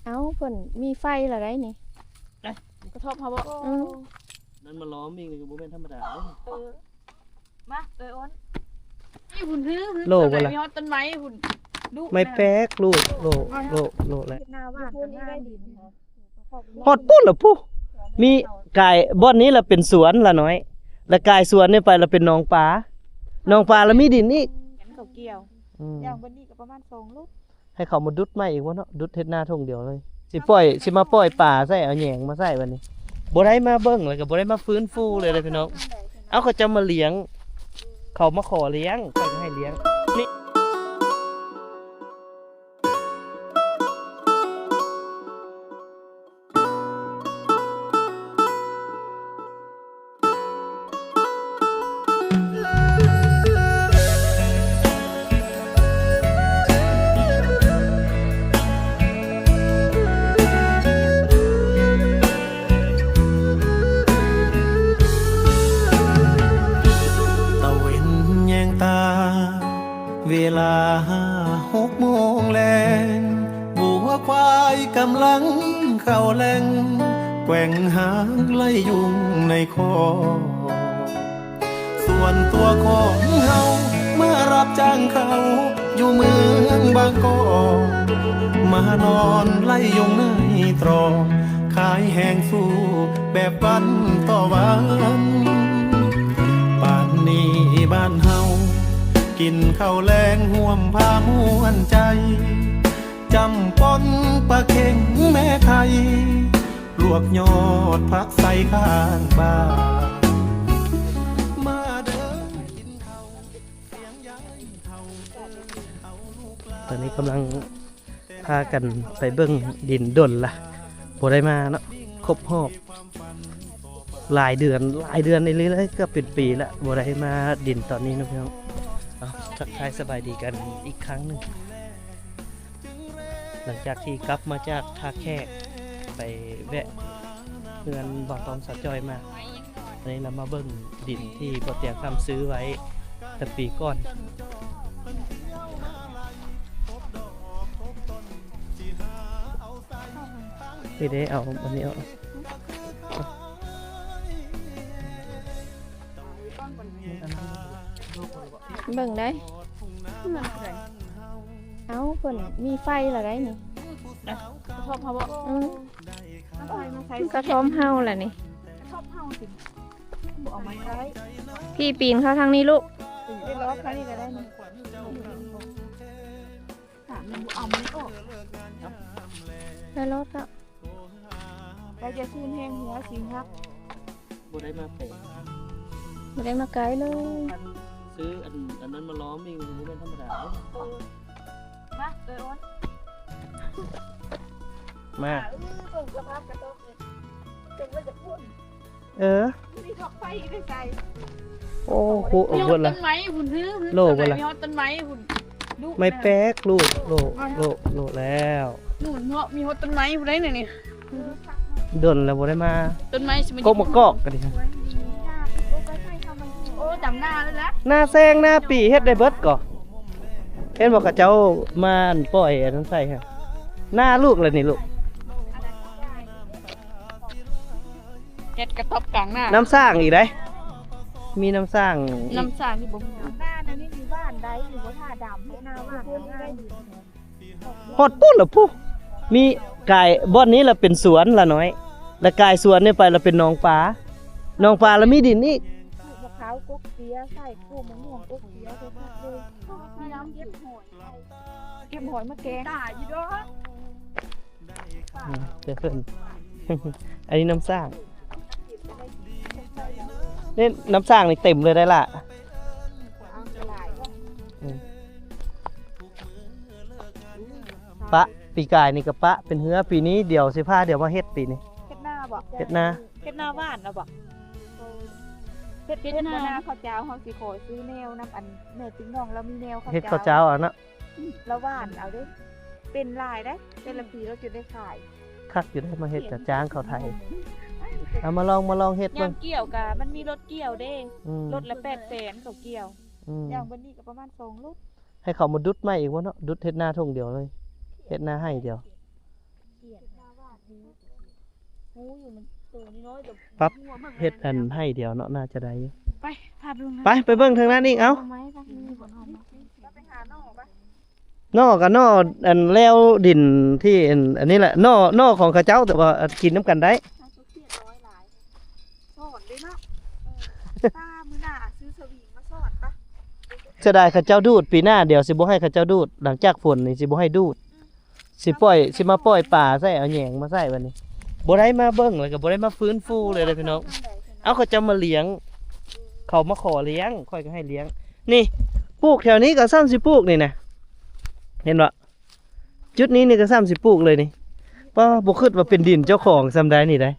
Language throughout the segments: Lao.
ເອົ້າ ເພິ່ນມີໄຟແລ້ວໃດນີ້ ກະທົບເຮົາບໍ່? ອືມ ນັ້ນມາລ້ອມອີກ ກະບໍ່ແມ່ນທຳມະດາເດ້. ເອີ ມາ ເອີຍ ໂອນ ນີ້ພຸ້ນ ໂຫຼບໍ່ລະ? ມີຮອດຕົ້ນໄມ້ພຸ້ນ ລູກໄມ້ແປກ ລູກ ໂຫຼ ໂຫຼ ໂຫຼແລ້ວ. ເຮັດນາຫວ່ານກັບນາດິນ ຮອດພຸ້ນລະພຸ້ນ ມີກາຍບ່ອນນີ້ລະເປັນສວນລະນ້ອຍ ລະກາຍສວນນີ້ໄປລະເປັນໜອງປາ ໜອງປາລະມີດິນອີກ ເຂົາກ່ຽວ ອືມ ຢ່າງບ່ອນນີ້ກະປະມານສອງໂລ. ໃຫ້ເຂົາມາດຸດໃໝ່ອີກບໍ່ເນາະ ດຸດເຮັດນາທົ່ງດຽວເລີຍ. ຊິປ່ອຍ ຊິມາປ່ອຍປາໃສ່ ເອົາແຍງມາໃສ່ບາດນີ້ ບໍ່ໄດ້ມາເບິ່ງ ແລ້ວກະບໍ່ໄດ້ມາຟື້ນຟູເລີຍເດ້ພີ່ນ້ອງ. ເອົາ ເຂົາເຈົ້າມາລ້ຽງ ເຂົາມາຂໍລ້ຽງ ຂ້ອຍກະໃຫ້ລ້ຽງ. ຕາເວັນແຍງຕາ ເວລາຫົກໂມງແລງ ງົວຄວາຍກຳລັງເຂົ້າແລງ ແກວ່ງຫາງໄລ່ຍຸງໃນຄອກ. ສ່ວນຕົວຂອງເຮົາ ມາຮັບຈ້າງເຂົ້າຢູ່ເມືອງບາງກອກ ມານອນໄລ່ຍຸງໃນຕຣອກ ຂາຍແຮງສູ້ແບບວັນຕໍ່ວັນ. ປານນີ້ບ້ານເຮົາ ກິນເຂົ້າແລງຮ່ວມພາມ່ວນໃຈ ຈ້ຳປົ່ນປາເຄັງແມ່ໄຂ່ ລວກຍອດຜັກໃສ່ຂ້າງບ້ານ ມາເດີກິນເຂົ້າ ສຽງຍາຍເຖົ້າເອີ້ນເອົາລູກຫຼານ. ຕອນນີ້ກຳລັງພາກັນໄປເບິ່ງດິນ ດົນລະບໍ່ໄດ້ມາເນາະ ຄົບຮອບ ຫຼາຍເດືອນ ຫຼາຍເດືອນອີ່ຫຼີເລີຍ ເກືອບເປັນປີລະ ບໍ່ໄດ້ມາດິນຕອນນີ້ເນາະພີ່ນ້ອງ. ເອົາ ທັກທາຍສະບາຍດີກັນອີກຄັ້ງໜຶ່ງ ຫຼັງຈາກທີ່ກັບມາຈາກທ່າແຂກ ໄປແວະເຮືອນບ່າວຕ້ອມສາວຈ້ອຍມາ. ອັນນີ້ລະມາເບິ່ງດິນທີ່ບໍ່ຕຽງຄຳຊື້ໄວ້ແຕ່ປີກ່ອນ. ນີ້ເດ້ ເອົາອັນນີ້ເອົາ ເບິ່ງໄດ້ ເອົາ ເພິ່ນມີໄຟລະໄດນີ້ ກະທົບເຮົາບໍ່? ອືມ ກະທົບເຮົາລະນີ້ ກະທົບເຮົາຊິ ບໍ່ເອົາມາໄດ້ ພີ່ປີນເຂົ້າທາງນີ້ລູກ ໄປລອດທາງນີ້ກະໄດ້ນີ້. ໄປລອດເນາະ ໄປຈະສູນແຮງຫົວຊິງຮັກ ບໍ່ໄດ້ມາໄກ ບໍ່ໄດ້ມາໄກເລີຍ. ຊື້ອັນ ອັນນັ້ນມາລ້ອມອີກ ບໍ່ແມ່ນທຳມະດາເດ້. ເອີ ມາ ເອີຍ ໂອນ ມາ ເອີ ເບິ່ງສະພາບກະດອກນີ້ ເປັນວ່າຈະພຸ້ນ ເອີ ມີດອກໄຟໄປໃສ່ ໂອ້ ໂຫ ເອົາເບິດລະ ມີຮອດຕົ້ນໄມ້ພຸ້ນ ໂຫຼເບິດລະ ມີຮອດຕົ້ນໄມ້ພຸ້ນ ລູກໄມ້ແປກ ລູກ ໂຫຼ ໂຫຼ ໂຫຼແລ້ວ ໜູນເນາະ ມີຮອດຕົ້ນໄມ້ພຸ້ນໃດນີ້. ດົນແລ້ວບໍ່ໄດ້ມາ ຕົ້ນໄມ້ຊິມາກົກມາກອກກັນ ໂອ້ ດຳນາແລ້ວລະ ນາແຊງນາປີເຮັດໄດ້ເບິດກໍ ເຫັນບໍ່ ເຂົາເຈົ້າມາປ່ອຍອັນນັ້ນໃສ່ຫັ້ນ ນາລູກລະນີ້ລູກ. ເຮັດກະຕັອບກາງນາ ນ້ຳສ້າງອີກໃດ໋ ມີນ້ຳສ້າງ ນ້ຳສ້າງນີ້ບໍ່ມີ ນານັ້ນນີ້ຢູ່ບ້ານໃດ ຢູ່ບໍ່ທ່າດຳ ເຮັດນາບ້ານກະງ່າຍຢູ່. ຮອດພຸ້ນລະພຸ້ນ ມີກາຍບ່ອນນີ້ລະເປັນສວນລະນ້ອຍ ລະກາຍສວນນີ້ໄປລະເປັນໜອງປາ ໜອງປາລະມີດິນອີກ ປູກໝາກຂາວກົກເສຍ ໃສ່ປູກໝາກມ່ວງກົກເສຍ ເຮັດເບິດເລີຍ ເກັບຫອຍ ເກັບຫອຍມາແກງ ຕາຍຢູ່ດອກ. ອືມ ເຈົ້າເພິ່ນ ອັນນີ້ນ້ຳສ້າງ ນີ້ນ້ຳສ້າງນີ້ເຕັມເລີຍໄດ໋ລະ ອືມ ປະ ປີກາຍນີ້ກະປະເປັນເຮືອ ປີນີ້ດຽວຊິພາ ດຽວມາເຮັດປີນີ້ ເຮັດນາບໍ່? ເຮັດນາ ເຮັດນາຫວ່ານເອົາບໍ່? ເຮັດ ເຮັດນາ ເຮັດນາເຂົ້າເຈົ້າ ເຮົາຊິຂໍຊື້ແນວນຳອັນແມ່ຕິງນ້ອງ ລາວມີແນວເຂົ້າເຈົ້າ ເຮັດເຂົ້າເຈົ້າເອົາເນາະ. ລະຫວ່ານເອົາເດ້ ເປັນຫຼາຍເດ້ ແຕ່ລະປີລະຈົນໄດ້ຂາຍ ຄັກຢູ່ເດ້ ມາເຮັດກະຈ້າງເຂົາໄຖ ເອົາມາລອງ ມາລອງເຮັດເບິ່ງ ຍາມກ່ຽວກະມັນມີລົດກ່ຽວເດ້ ອືມ ລົດລະແປດແສນເຂົາກ່ຽວ ອືມ ຢ່າງບັດນີ້ກະປະມານສອງລົດ ໃຫ້ເຂົາມາດຸດໃໝ່ອີກບໍ່ເນາະ ດຸດເຮັດນາທົ່ງດຽວເລີຍ ເຮັດນາໄຮ່ດຽວ. ຮູ້ຢູ່ ມັນໂຕນ້ອຍໆ ແຕ່ ປັບ ຫົວເບິ່ງ ເຮັດອັນໄຮ່ດຽວເນາະ ໜ້າຈະໄດ້ຢູ່. ໄປ ພາໄປເບິ່ງ ໄປ ໄປເບິ່ງທາງນັ້ນອີກ. ເອົ້າ ເອົາໄມ້ໄປ ນີ້ບໍ່ເອົາມາ ໄປຫາໜໍ່ໄປ. ໜໍ່ກໍໜໍ່ອັນແລ້ວດິນທີ່ອັນ ອັນນີ້ແຫຼະ ໜໍ່ ໜໍ່ຂອງເຂົາເຈົ້າ ແຕ່ວ່າກິນນຳກັນໄດ້. ເຮົາເສຍດອຍຫຼາຍ ສອນເດ້ເນາະ. ເອີ ຕາມື້ໜ້າຊື້ສະວິງມາສອນປະ. ເສຍດາຍເຂົາເຈົ້າດູດ ປີໜ້າດຽວຊິບໍ່ໃຫ້ເຂົາເຈົ້າດູດ ຫຼັງຈາກຝົນນີ້ຊິບໍ່ໃຫ້ດູດ. ຊິປ່ອຍ ຊິມາປ່ອຍປາໃສ່ ເອົາແຫຍງມາໃສ່ບັດນີ້ ບໍ່ໄດ້ມາເບິ່ງ ແລ້ວກໍບໍ່ໄດ້ມາຟື້ນຟູເລີຍເດ້ພີ່ນ້ອງ. ເອົາ ເຂົາເຈົ້າມາລ້ຽງ ເຂົາມາຂໍລ້ຽງ ຂ້ອຍກໍໃຫ້ລ້ຽງ. ນີ້ ປູກແຖວນີ້ກໍສ່ຳຊິປູກນີ້ນະ ເຫັນບໍ່? ຈຸດນີ້ນີ້ກໍສ່ຳຊິປູກເລີຍນີ້. ປ້າ ບໍ່ຄິດວ່າເປັນດິນເຈົ້າຂອງສ່ຳໃດນີ້ໄດ໋.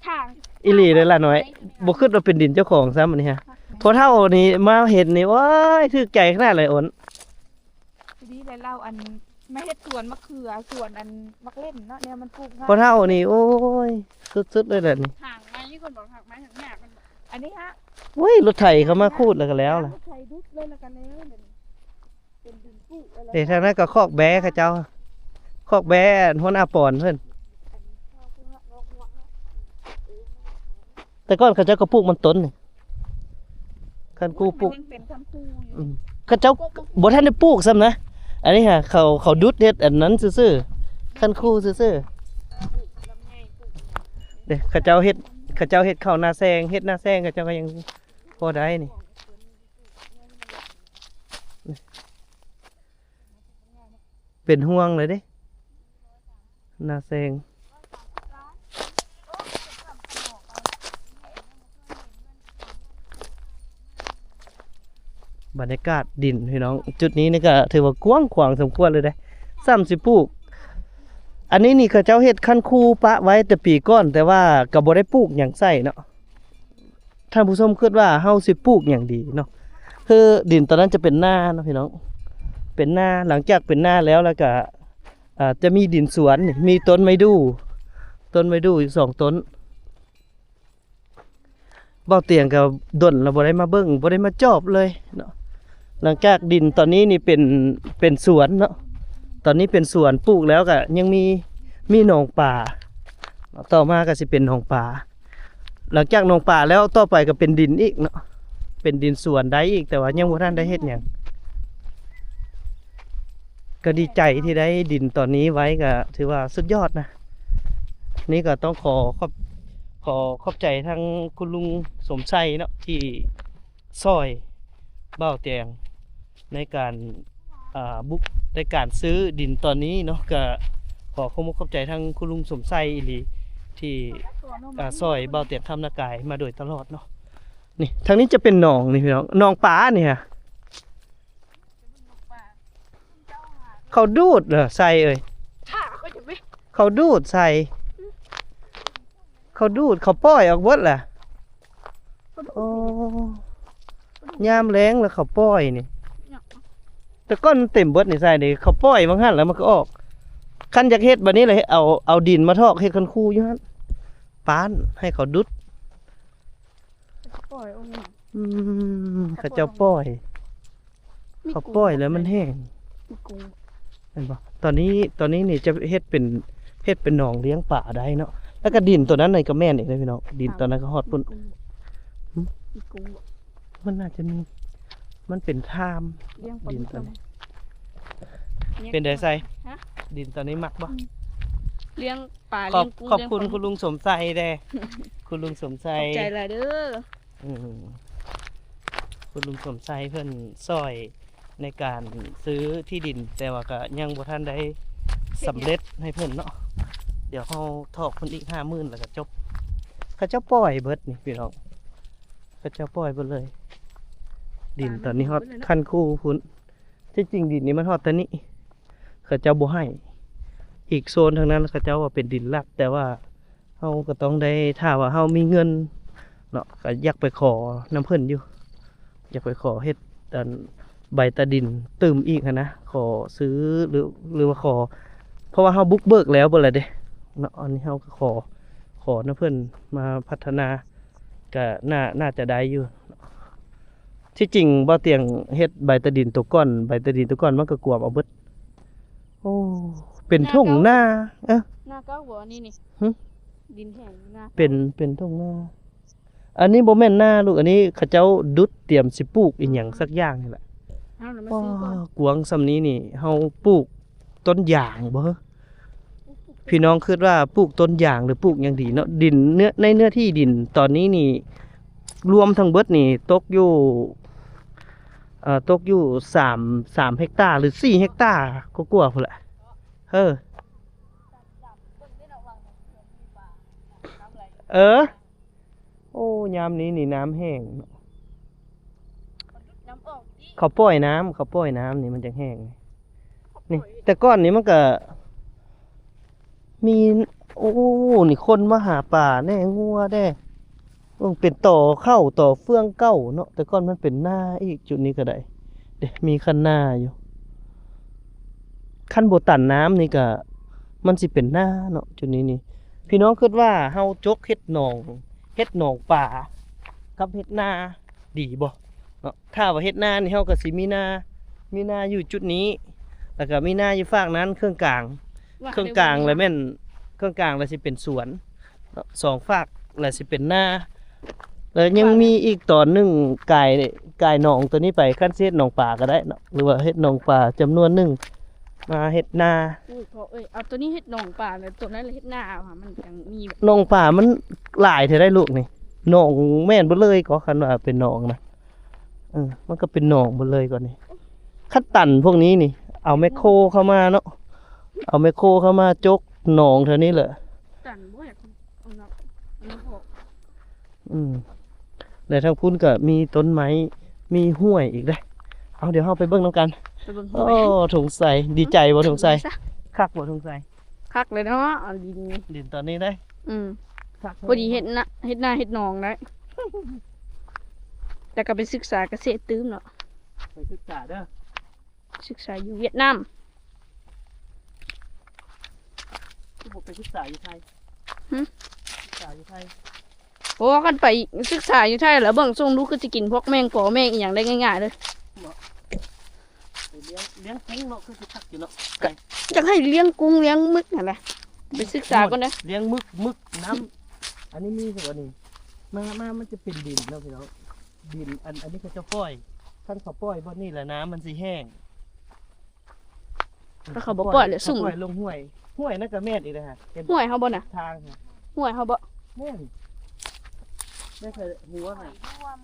ທາງ ອີ່ຫຼີເດ້ຫຼານ້ອຍ ບໍ່ຄິດວ່າເປັນດິນເຈົ້າຂອງຊ້ຳອັນນີ້ຮະ. ພໍ່ເຖົ້ານີ້ມາເຫັນນີ້ ໂອ້ຍ ຖືກໃຈຂະໜາດເລີຍ ໂອນ ພໍດີແລ້ວ ລາວອັນມາເຮັດສວນມະເຂືອ ສວນອັນໝາກເລັ່ນເນາະ ແນວມັນປູກງ່າຍ. ພໍ່ເຖົ້ານີ້ ໂອ້ຍ ສຸດໆເລີຍແຫຼະນີ້. ຫາງໄມ້ກ່ອນບໍ່ ຫາງໄມ້ຫາງຫຍ້າກ່ອນບໍ່ ອັນນີ້ຮະ. ໂອ້ຍ ລົດໄຖເຂົາມາຂູດແລ້ວກໍແລ້ວລະ ລົດໄຖດຸດເລີຍ ແລ້ວກໍແລ້ວ ເປັນດິນປູກແລ້ວ. ເດ້ ທາງນັ້ນກໍຄອກແບ້ເຂົາເຈົ້າ ຄອກແບ້ຫົວໜ້າປອນເພິ່ນ. ແຕ່ກ່ອນເຂົາເຈົ້າກໍປູກມັນຕົ້ນນີ້ ຄັນຄູປູກ ຍັງເປັນຄັນຄູຢູ່. ອືມ ເຂົາເຈົ້າບໍ່ທັນໄດ້ປູກຊ້ຳນະ ອັນນີ້ຫາ ເຂົາ ເຂົາດຸດເຮັດອັນນັ້ນຊື່ໆ ຄັນຄູຊື່ໆ. ເດ້ ເຂົາເຈົ້າເຮັດ ເຂົາເຈົ້າເຮັດເຂົ້ານາແຊງ ເຮັດນາແຊງ ເຂົາເຈົ້າກໍຍັງພໍໄດ້ນີ້. ເປັນຫ່ວງເລີຍເດ້ ນາແຊງ. ບັນຍາກາດດິນພີ່ນ້ອງ ຈຸດນີ້ນີ້ກໍຖືວ່າກວ້າງຂວາງສົມຄວນເລີຍເດ້ ສ່ຳຊິປູກ. ອັນນີ້ນີ້ເຂົາເຈົ້າເຮັດຄັນຄູປະໄວ້ແຕ່ປີກ່ອນ ແຕ່ວ່າກໍບໍ່ໄດ້ປູກຫຍັງໃສ່ເນາະ. ທ່ານຜູ້ຊົມຄິດວ່າເຮົາຊິປູກຫຍັງດີເນາະ? ຄືດິນຕອນນັ້ນຈະເປັນນາເນາະພີ່ນ້ອງ ເປັນນາ. ຫຼັງຈາກເປັນນາແລ້ວ ແລ້ວກະ ອາ ຈະມີດິນສວນນີ້ ມີຕົ້ນໄມ້ດູ່ ຕົ້ນໄມ້ດູ່ຢູ່ສອງຕົ້ນ. ເບົາຕຽງກໍດົນແລ້ວບໍ່ໄດ້ມາເບິ່ງ ບໍ່ໄດ້ມາຈອບເລີຍເນາະ. ຫຼັງຈາກດິນຕອນນີ້ນີ້ເປັນ ເປັນສວນເນາະ ຕອນນີ້ເປັນສວນ ປູກແລ້ວກະຍັງມີ ມີໜອງປາ ຕໍ່ມາກໍຊິເປັນໜອງປາ. ຫຼັງຈາກໜອງປາແລ້ວ ຕໍ່ໄປກໍເປັນດິນອີກເນາະ ເປັນດິນສວນໄດ້ອີກ ແຕ່ວ່າຍັງບໍ່ທັນໄດ້ເຮັດຫຍັງ. ກໍດີໃຈທີ່ໄດ້ດິນຕອນນີ້ໄວ້ ກໍຖືວ່າສຸດຍອດນະ. ນີ້ກໍຕ້ອງຂໍຂອບ ຂໍຂອບໃຈທາງຄຸນລຸງສົມໄຊເນາະ ທີ່ຊ່ອຍບ່າວແຕງໃນການ ອ່າ ບຸກ ໃນການຊື້ດິນຕອນນີ້ເນາະ. ກໍຂໍຂອບອົກຂອບໃຈທາງຄຸນລຸງສົມໄຊອີ່ຫຼີ ທີ່ ອ່າ ຊ່ອຍບ່າວແຕງຄຳນາກາຍມາໂດຍຕະຫຼອດເນາະ. ນີ້ ທາງນີ້ຈະເປັນໜອງນີ້ພີ່ນ້ອງ ໜອງປານີ້ຮະ. ເຂົາດູດເຫຼືອໃສ່ເອີຍ ຖ້າເຂົາຈະໄປ ເຂົາດູດໃສ່ ເຂົາດູດ ເຂົາປ່ອຍອອກເບິດລະ. ໂອ້ ຍາມແລ້ງລະເຂົາປ່ອຍນີ້ ແຕ່ກ່ອນມັນເຕັມເບິດນີ້ໃສ່ນີ້ ເຂົາປ່ອຍວ່າງຫັ້ນລະມັນກໍອອກ. ຄັນຢາກເຮັດບາດນີ້ລະ ເອົາ ເອົາດິນມາຖອກເຮັດຄັນຄູຢູ່ຫັ້ນ ປ້ານໃຫ້ເຂົາດຸດ. ປ່ອຍອົງ ອືມ ເຂົາເຈົ້າປ່ອຍ ມີ ເຂົາປ່ອຍແລ້ວມັນແຫ້ງ ມີກຸ້ງ ແມ່ນບໍ່? ຕອນນີ້ ຕອນນີ້ນີ້ຈະເຮັດເປັນ ເຮັດເປັນໜອງລ້ຽງປາໄດ້ເນາະ. ແລ້ວກໍດິນຕົວນັ້ນນີ້ກໍແມ່ນອີກເດ້ພີ່ນ້ອງ ດິນຕົວນັ້ນກໍຮອດພຸ້ນ. ມີກຸ້ງ ຫຶ? ມີກຸ້ງບໍ່? ມັນໜ້າຈະມີ ມັນເປັນຖ້ຳ ລ້ຽງປາ ດິນຕົວນີ້ ເປັນໃດໃສ່? ຮະ? ດິນຕົວນີ້ມັກບໍ່? ອືມ ລ້ຽງ ປາ ຂອບ ລ້ຽງກຸ້ງ ຂອບຄຸນ ລ້ຽງປາ ຄຸນລຸງສົມໄຊແດ່ ຄຸນລຸງສົມໄຊ ຂອບໃຈຫຼາຍເດີ. ອືມ ຄຸນລຸງສົມໄຊເພິ່ນຊ່ອຍໃນການຊື້ທີ່ດິນ ແຕ່ວ່າກໍຍັງບໍ່ທັນໄດ້ສຳເລັດໃຫ້ເພິ່ນເນາະ. ດຽວເຮົາຖອກເພິ່ນອີກຫ້າໝື່ນແລ້ວກໍຈົບ. ເຂົາເຈົ້າປ່ອຍເບິດນີ້ພີ່ນ້ອງ ເຂົາເຈົ້າປ່ອຍເບິດເລີຍ. ດິນຕອນນີ້ຮອດ ປາ ຄັນຄູພຸ້ນ. ທີ່ຈິງດິນນີ້ມັນຮອດແຕ່ນີ້ ເຂົາເຈົ້າບໍ່ໃຫ້. ອີກໂຊນທາງນັ້ນເຂົາເຈົ້າວ່າເປັນດິນລັດ ແຕ່ວ່າເຮົາກໍຕ້ອງໄດ້ ຖ້າວ່າເຮົາມີເງິນເນາະ ກໍຢາກໄປຂໍນຳເພິ່ນຢູ່ ຢາກໄປຂໍເຮັດອັນໃບຕາດິນຕື່ມອີກຫັ້ນນະ ຂໍຊື້ ຫຼື ຫຼືວ່າຂໍ ເພາະວ່າເຮົາບຸກເບີກແລ້ວເບິດລະເດ້ເນາະ. ອັນນີ້ເຮົາກໍຂໍ ຂໍນຳເພິ່ນມາພັດທະນາ ກໍໜ້າ ໜ້າຈະໄດ້ຢູ່. ທີ່ຈິງບ່າວຕຽງເຮັດໃບຕາດິນໂຕກ່ອນ ໃບຕາດິນໂຕກ່ອນມັນກໍກວມເອົາເບິດ. ໂອ້ ເປັນທົ່ງນາ ນາເກົ່າ ເອີ ນ ເກົ່າບໍ່ ອັນນີ້ນີ້ ຫຶ? ດິນແຫ້ງຢູ່ນາ ເປັນ ເປັນທົ່ງນາ. ອັນນີ້ບໍ່ແມ່ນນາລູກ ອັນນີ້ເຂົາເຈົ້າດຸດຕຽມຊິປູກອີ່ຫຍັງ ອືມ ສັກຢ່າງນີ້ແຫຼະ. ເອົາລະມາຊື້ກ່ອນ. ວ້າ ກວ້າງສ່ຳນີ້ນີ້ ເຮົາປູກຕົ້ນຢາງບໍ່? ພີ່ນ້ອງຄິດວ່າປູກຕົ້ນຢາງ ຫຼື ປູກຫຍັງດີເນາະ? ດິນເນື້ອ ໃນເນື້ອທີ່ດິນຕອນນີ້ນີ້ ລວມທັງເບິດນີ້ຕົກຢູ່ ເອີ ຕົກຢູ່ສາມ ສາມເຮັກຕາ ຫຼື ສີ່ເຮັກຕາກວ່າໆ ພຸ້ນແຫຼະ. ເອີ ເອີ ໂອ້ ຍາມນີ້ນີ້ນ້ຳແຫ້ງເນາະ. ເຂົາປ່ອຍນ້ຳ ເຂົາປ່ອຍນ້ຳນີ້ມັນຈັ່ງແຫ້ງ. ນີ້ ແຕ່ກ່ອນນີ້ມັນກະມີ ໂອ້ ນີ້ຄົນມາຫາປາແດ່ ງົວແດ່. ເບິ່ງເປັນຕໍເຂົ້າຕໍເຟືອງເກົ່າເນາະ, ແຕ່ກ່ອນມັນເປັນນາອີກ ຈຸດນີ້ກໍໄດ້ເດ້ ມີຄັນນາຢູ່. ຄັນບໍ່ຕັນນ້ຳນີ້ກໍ ມັນຊິເປັນນາເນາະ ຈຸດນີ້ນີ້. ພີ່ນ້ອງຄິດວ່າເຮົາຈົກເຮັດໜອງ ເຮັດໜອງປາກັບເຮັດນາດີບໍ່ເນາະ? ຖ້າວ່າເຮັດນານີ້ ເຮົາກໍຊິມີນາ ມີນາຢູ່ຈຸດນີ້ ແລ້ວກໍມີນາຢູ່ຟາກນັ້ນ ເຄິ່ງກາງ ເຄິ່ງກາງລະແມ່ນ ເຄິ່ງກາງລະຊິເປັນສວນເນາະ ສອງຟາກລະຊິເປັນນາ. ແລ້ວຍັງມີອີກຕອນໜຶ່ງ ກາຍ ກາຍໜອງໂຕນີ້ໄປ ຄັນຊິເຮັດໜອງປາກໍໄດ້ເນາະ ຫຼືວ່າເຮັດໜອງປາຈຳນວນໜຶ່ງມາເຮັດນາ. ໂອ້ຍ ພໍ່ເອີຍ ເອົາໂຕນີ້ເຮັດໜອງປາ ແລ້ວໂຕນັ້ນລະເຮັດນາ ມັນຈັ່ງມີ ໜອງປາມັນຫຼາຍແທ້ໄດ໋ລູກນີ້. ໜອງແມ່ນເບິດເລີຍກໍ ຄັນວ່າເປັນໜອງນະ ເອີ ມັນກໍເປັນໜອງເບິດເລີຍກ່ອນນີ້. ຄັນຕັນພວກນີ້ນີ້ ເອົາແມັກໂຄເຂົ້າມາເນາະ ເອົາແມັກໂຄເຂົ້າມາຈົກໜອງແຖວນີ້ແຫຼະ. ຕັນບໍ່ຢາກເອົາເນາະ ອັນນີ້ອອກ. ອືມ ແລະທາງພຸ້ນກໍມີຕົ້ນໄມ້ ມີຫ້ວຍອີກເດ້. ເອົາ ດຽວເຮົາໄປເບິ່ງນຳກັນ. ໄປເບິ່ງຫ້ວຍ. ໂອ້ ຖົງໄຊ ດີໃຈບໍ່ຖົງໄຊ? ຄັກບໍ່ຖົງໄຊ? ຄັກເລີຍເນາະ ດິນ ດິນຕອນນີ້ເດ້. ອືມ ຄັກ ພໍດີເຮັດນາ ເຮັດນາເຮັດໜອງໄດ້ ແຕ່ກໍໄປສຶກສາກະເສດຕື່ມເນາະ. ໄປສຶກສາເດີ ສຶກສາຢູ່ຫວຽດນາມ. ຄືບໍ່ໄປສຶກສາຢູ່ໄທ? ຫຶ? ສຶກສາຢູ່ໄທ. ໂອ້ ຄັນໄປສຶກສາຢູ່ໄທລະ ເບິ່ງຊົງດູ ຄືຊິກິນພວກແມງປໍແມງອີ່ຫຍັງໄດ້ງ່າຍໆເລີຍ. ບໍ່ ໄປລ້ຽງ ລ້ຽງກຸ້ງເນາະ ຄືຊິຄັກຢູ່ເນາະ. ກະຢາກໃຫ້ລ້ຽງກຸ້ງລ້ຽງໝຶກຫັ້ນແຫຼະ ໄປສຶກສາກ່ອນເດີ. ລ້ຽງໝຶກ ໝຶກນ້ຳ ອັນນີ້ມີຢູ່ບໍ່ນີ້? ມາ ມາ ມັນຈະເປັນດິນເນາະພີ່ນ້ອງ ດິນ ອັນ ອັນນີ້ເຂົາເຈົ້າປ່ອຍ ຄັນເຂົາປ່ອຍບ່ອນນີ້ລະນ້ຳມັນຊິແຫ້ງ. ຖ້າເຂົາບໍ່ປ່ອຍແຫຼະ ເຂົາປ່ອຍລົງຫ້ວຍ ຫ້ວຍນັ້ນກໍແມ່ນອີກເດ້ຮະ. ເຫັນ ຫ້ວຍເຮົາບໍ່ນະ? ທາງຮະ ຫ້ວຍເຮົາບໍ່? ແມ່ນ ແມ່ນ ຫົວຫັ້ນ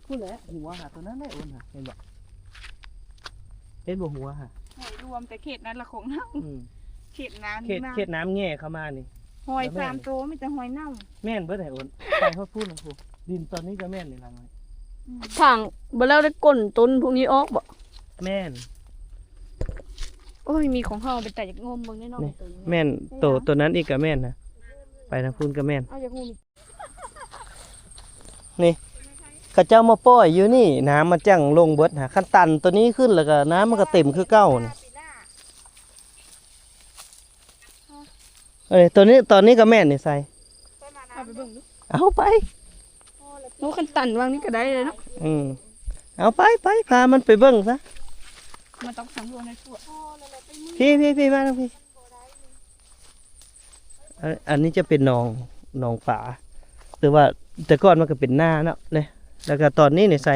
ພຸ້ນແຫຼະ ຫົວຫັ້ນ ຕົວນັ້ນແຫຼະ ໂອນຫັ້ນ ເຫັນບໍ່? ເຫັນບໍ່ຫົວຫັ້ນ? ຫ້ວຍລວມ ແຕ່ເຂດນັ້ນລະຂອງເຮົາ. ອືມ ເຂດນັ້ນ ເຂດ ເຂດນ້ຳແງ່ເຂົ້າມານີ້ ຫ້ວຍສາມໂຕ ມີແຕ່ຫ້ວຍເນົ່າ. ແມ່ນເບິດໃຫ້ໂອນ ໄປຮອດພຸ້ນພຸ້ນ. ດິນຕອນນີ້ກໍແມ່ນນີ້ລະ ອືມ ທາງບໍ່ແລ້ວໄດ້ກົ້ນຕົ້ນພວກນີ້ອອກບໍ່? ແມ່ນ. ໂອ້ຍ ມີຂອງເຮົາເປັນຕາຢາກງົມເບິ່ງແນ່ນອນ. ນີ້ ໂຕນີ້ແມ່ນ ໂຕ ໂຕນັ້ນອີກກໍແມ່ນນະ ໄປທາງພຸ້ນກໍແມ່ນ. ເອົາ ຢາກງົມ. ນີ້ ເຂົາເຈົ້າມາປ່ອຍຢູ່ນີ້ ນ້ຳມັນຈັ່ງລົງເບິດຫາ. ຄັນຕັນໂຕນີ້ຂຶ້ນແລ້ວກໍນ້ຳມັນກໍເຕັມຄືເກົ່ານີ້. ເອີຍ ໂຕນີ້ ຕອນນີ້ກໍແມ່ນນີ້ໃສ່ ເອົາໄປເບິ່ງດູ ເອົາໄປ. ໂອ້ ຄັນຕັນຫວ່າງນີ້ກໍໄດ້ເລີຍເນາະ. ອືມ ເອົາໄປ ໄປ ພາມັນໄປເບິ່ງຊະ. ມັນຕ້ອງສຳຫຼວດໃຫ້ທົ່ວ. ພີ້ ພີ້ ພີ້ ມາທາງພີ້. ອັນ ອັນນີ້ຈະເປັນໜອງ ໜອງປາ ແຕ່ວ່າແຕ່ກ່ອນມັນກໍເປັນນາເນາະ ນີ້ ແລ້ວກໍຕອນນີ້ນີ້ໃສ່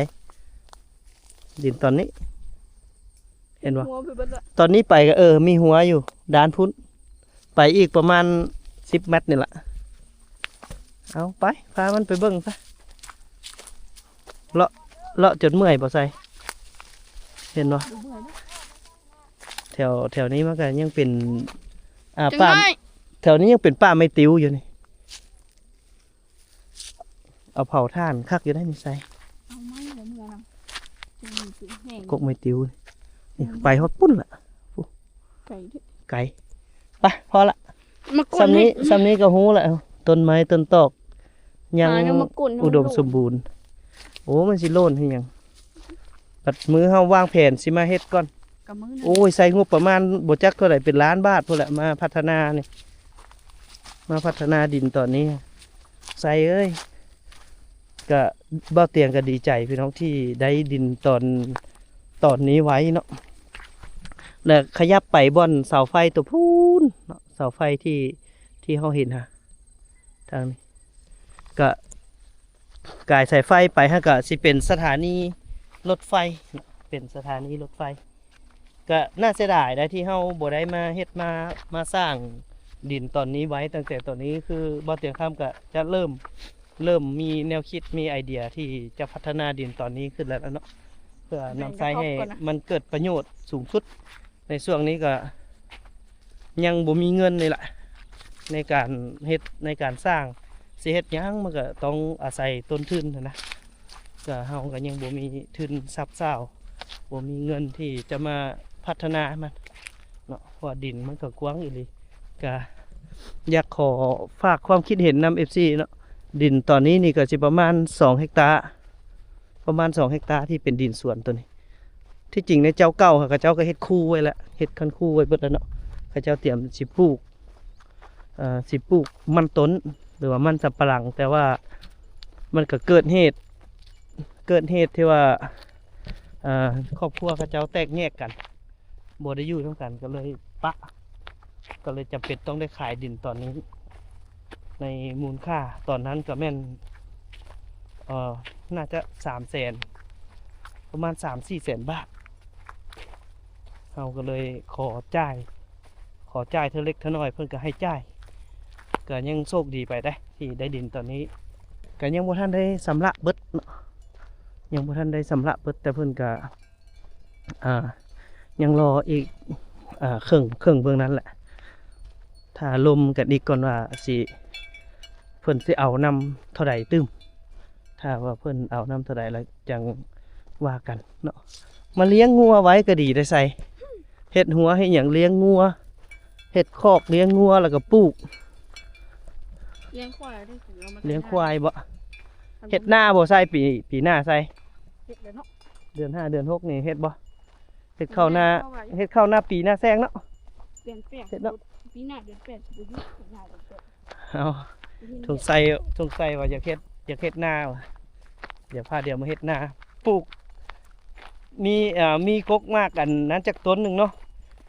ດິນຕອນນີ້ ເຫັນບໍ່? ຫົວໄປເບິດລະ ຕອນນີ້ໄປກໍ ເອີ ມີຫົວຢູ່ດ້ານພຸ້ນ ໄປອີກປະມານສິບແມັດນີ້ລະ. ເອົາໄປ ພາມັນໄປເບິ່ງຊະ ເລາະ ເລາະຈົນເມື່ອຍບໍ່ໃສ່ ເຫັນບໍ່? ແຖວ ແຖວນີ້ມັນກໍຍັງເປັນ ອ່າ ປ່າ ແຖວນີ້ຍັງເປັນປ່າໄມ້ຕິວຢູ່ນີ້. ເອົາເຜົາຖ່ານຄັກຢູ່ໄດ໋ນີ້ໃສ່ ເອົາໄມ້ເມືອນຳ ກກໄມ້ຕິວນີ້ ໄປຮອດພຸ້ນລະ ໄກເດ້ ໄກ. ໄປ ພໍລະ ສ່ຳນີ້ ສ່ຳນີ້ກໍຮູ້ລະ ຕົ້ນໄມ້ຕົ້ນຕອກຍັງອຸດົມສົມບູນ. ໂອ້ ມັນຊິໂລ້ນເຮັດຫຍັງ ບັດມື້ເຮົາວາງແຜນຊິມາເຮັດກ່ອນ. ໂອ້ຍ ໃຊ້ງົບປະມານບໍ່ຈັກເທົ່າໃດ ເປັນລ້ານບາດພຸ້ນແຫຼະ ມາພັດທະນານີ້ ມາພັດທະນາດິນຕອນນີ້ ໃຊ້ເອີຍ. ກະ ບ່າວຕຽງກະດີໃຈພີ່ນ້ອງ ທີ່ໄດ້ດິນຕອນ ຕອນນີ້ໄວເນາະ ແລະ ຂະຫຍັບໄປບ່ອນເສົາໄຟຕົວພຸ້ນເນາະ. ເສົາໄຟທີ່ ທີ່ເຮົາເຫັນຫັ້ນ ທາງນີ້ ກະກາຍສາຍໄຟໄປຫັ້ນ ກະຊິເປັນສະຖານີລົດໄຟ ເປັນສະຖານີລົດໄຟ. ກະໜ້າເສຍດາຍໄດ໋ ທີ່ເຮົາບໍ່ໄດ້ມາເຮັດ ມາ ມາສ້າງດິນຕອນນີ້ໄວ້ ຕັ້ງແຕ່ຕອນນີ້ ຄືບ່າວຕຽງຄຳກະຈະເລີ່ມ ເລີ່ມມີແນວຄິດ ມີໄອເດຍທີ່ຈະພັດທະນາດິນຕອນນີ້ຂຶ້ນແລ້ວເນາະ ເພື່ອນຳໃຊ້ໃຫ້ມັນເກີດປະໂຫຍດສູງສຸດ. ໃນຊ່ວງນີ້ກະຍັງບໍ່ມີເງິນນີ້ລະ ໃນການເຮັດ ໃນການສ້າງ ຊິເຮັດຫຍັງມັນກະຕ້ອງອາໄສຕົ້ນທຶນຫັ້ນນະ. ກະເຮົາກະຍັງບໍ່ມີທຶນຊັບຊາວ ບໍ່ມີເງິນທີ່ຈະມາພັດທະນາມັນເນາະ ເພາະວ່າດິນມັນກະກວ້າງອີ່ຫຼີ. ກະຢາກຂໍຝາກຄວາມຄິດເຫັນນຳເອັຟຊີເນາະ ດິນຕອນນີ້ນີ້ກະຊິປະມານສອງເຮັກຕາ ປະມານສອງເຮັກຕາທີ່ເປັນດິນສວນໂຕນີ້. ທີ່ຈິງໃນເຈົ້າເກົ່າ ເຂົາເຈົ້າກະເຮັດຄູໄວ້ແລ້ວ ເຮັດຄັນຄູໄວ້ເບິດແລ້ວເນາະ ເຂົາເຈົ້າຕຽມຊິປູກ ເອີ ຊິປູກມັນຕົ້ນ ຫຼືວ່າມັນສຳປະຫຼັງ ແຕ່ວ່າມັນກະເກີດເຫດ ເກີດເຫດທີ່ວ່າ ເອີ ຄອບຄົວເຂົາເຈົ້າແຕກແຍກກັນ ບໍ່ໄດ້ຢູ່ນຳກັນ ກະເລີຍປະ ກະເລີຍຈຳເປັນຕ້ອງໄດ້ຂາຍດິນຕອນນີ້ ໃນມູນຄ່າຕອນນັ້ນກະແມ່ນ ເອີ ໜ້າຈະສາມແສນ ປະມານສາມສີ່ແສນບາດ ເຮົາກະເລີຍຂໍຈ່າຍ ຂໍຈ່າຍເທື່ອເລັກເທື່ອໜ້ອຍ ເພິ່ນກະໃຫ້ຈ່າຍ ກະຍັງໂຊກດີໄປໄດ໋ ທີ່ໄດ້ດິນຕອນນີ້ ກະຍັງບໍ່ທັນໄດ້ຊຳລະເບິດເນາະ ຍັງບໍ່ທັນໄດ້ຊຳລະເບິດ ແຕ່ເພິ່ນກະ ອ່າ ຍັງລໍອີກ ອ່າ ເຄິ່ງ ເຄິ່ງເບື້ອງນັ້ນແຫຼະ ຖ້າລົມກັນອີກກ່ອນວ່າຊິ ເພິ່ນຊິເອົານຳເທົ່າໃດຕື່ມ ຖ້າວ່າເພິ່ນເອົານຳເທົ່າໃດແລ້ວຈັ່ງວ່າກັນເນາະ. ມາລ້ຽງງົວໄວ້ກະດີໄດ໋ ໃສ່ເຮັດຮົ້ວເຮັດຫຍັງລ້ຽງງົວ ເຮັດຄອກລ້ຽງງົວ ແລ້ວກະປູກ ລ້ຽງຄວາຍເດ້ ເອົາມາ ລ້ຽງຄວາຍບໍ? ເຮັດນາບໍ ໃສ່ ປີ ປີໜ້າໃສ່ ເຮັດແລ້ວເນາະ ເດືອນຫ້າເດືອນຫົກນີ້ເຮັດບໍ? ເຮັດເຂົ້ານາ ເຮັດເຂົ້ານາປີນາແຊງເນາະ ເດືອນແປດ ເຮັດເນາະ ປີໜ້າເດືອນແປດ ເອົາ ສົງໄສ ສົງໄສວ່າຢາກເຮັດ ຢາກເຮັດນາ ດຽວພາດຽວມາເຮັດນາ ປູກ ມີ ເອີ ມີກົກໝາກອັນນັ້ນຈັກຕົ້ນໜຶ່ງເນາະ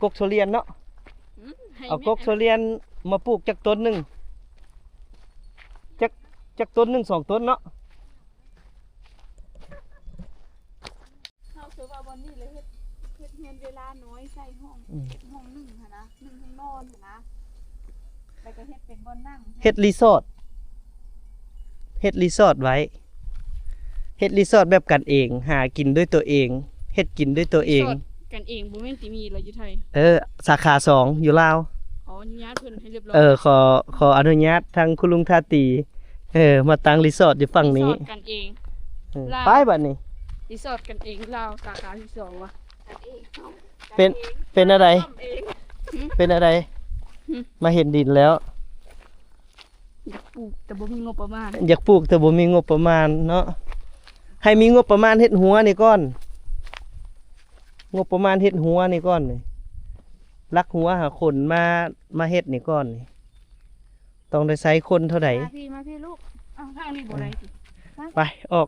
ກົກທຸລຽນເນາະ ເອົາກົກທຸລຽນມາປູກຈັກຕົ້ນໜຶ່ງ ຈັກ ຈັກຕົ້ນໜຶ່ງ ສອງຕົ້ນເນາະ. ເຮົາຄືວ່າບ່ອນນີ້ລະເຮັດ ເຮັດເຮືອນເວລານ້ອຍໃສ່ຫ້ອງ ອືມ ເຮັດຫ້ອງໜຶ່ງຫັ້ນນະ ໜຶ່ງຫ້ອງນອນຫັ້ນນະ ແລ້ວກະເຮັດເປັນບ່ອນນັ່ງ ເຮັດຣີສອດ ເຮັດຣີສອດໄວ້ ເຮັດຣີສອດແບບກັນເອງ ຫາກິນດ້ວຍຕົວເອງ ເຮັດກິນດ້ວຍຕົວເອງ ຣີສອດກັນເອງ ບໍ່ແມ່ນຕິມີລະຢູ່ໄທ ເອີ ສາຂາສອງຢູ່ລາວ ຂໍອະນຸຍາດເພິ່ນໃຫ້ຮຽບຮ້ອຍ ເອີ ຂໍ ຂໍອະນຸຍາດທາງຄຸນລຸງທາຕີ ເອີ ມາຕັ້ງຣີສອດຢູ່ຝັ່ງນີ້ ຣີສອດກັນເອງ ເອີ ລາວ ໄປບາດນີ້ ຣີສອດກັນເອງລາວ ສາຂາທີສອງວ່າ ເປັນ ເປັນແນວໃດ ເປັນແນວໃດ ມາເຫັນດິນແລ້ວ ຢາກປູກແຕ່ບໍ່ມີງົບປະມານ ຢາກປູກແຕ່ບໍ່ມີງົບປະມານເນາະ ໃຫ້ມີງົບປະມານເຮັດຮົ້ວນີ້ກ່ອນ ງົບປະມານເຮັດຮົ້ວນີ້ກ່ອນ ຫຼັກຮົ້ວຫາຄົນມາ ມາເຮັດນີ້ກ່ອນ ຕ້ອງໄດ້ໃຊ້ຄົນເທົ່າໃດ ມາພີ່ ມາພີ່ລູກ ເອົາທາງນີ້ບໍ່ໄດ້ຕິ ໄປ ອອກ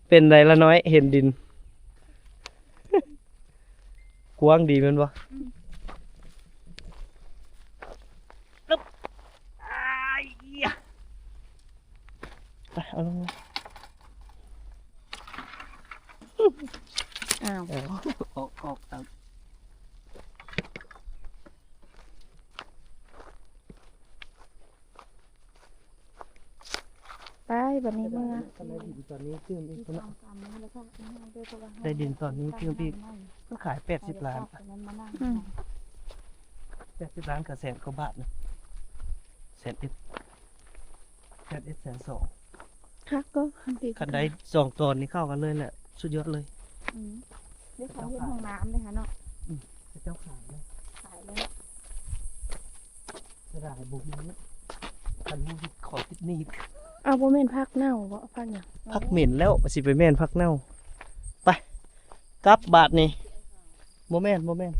ເປັນໃດລະນ້ອຍ ເຫັນດິນ ກວ້າງດີແມ່ນບໍ່? ອືມ ອາຍ ໄປ ເອົາລົງມາ ອ້າວ ອອກ ອອກ ອອກ ໄປ ບັດນີ້ເມືອ ໄດ້ດິນຕອນນີ້ຕື່ມອີກພຸ້ນເນາະ ໄດ້ດິນຕອນນີ້ຕື່ມອີກ ມັນຂາຍແປດສິບລ້ານ ອືມ ແປດສິບລ້ານກະແສນກວ່າບາດນະ ແສນເອັດ ແສນເອັດ ແສນສອງ ຄັກກໍຄັນຕິ ຄັນໄດ້ສອງຕອນນີ້ເຂົ້າກັນເລີຍແຫຼະ ສຸດຍອດເລີຍ ອືມ ເຂົາເຮັດຫ້ອງນ້ຳເດ້ຫະເນາະ ອືມ ເຂົາເຈົ້າຂາຍເລີຍ ຂາຍເລີຍ ເສຍດາຍບໍ່ຮູ້ ຄັນຮູ້ຊິຂໍຕິດໜີ້ ອ້າວ ບໍ່ແມ່ນຜັກເນົ່າບໍ ຜັກຫຍັງ ຜັກເໝັນແລ້ວ ຊິໄປແມ່ນຜັກເນົ່າ ໄປ ກັບບາດນີ້ ບໍ່ແມ່ນ ບໍ່ແມ່ນ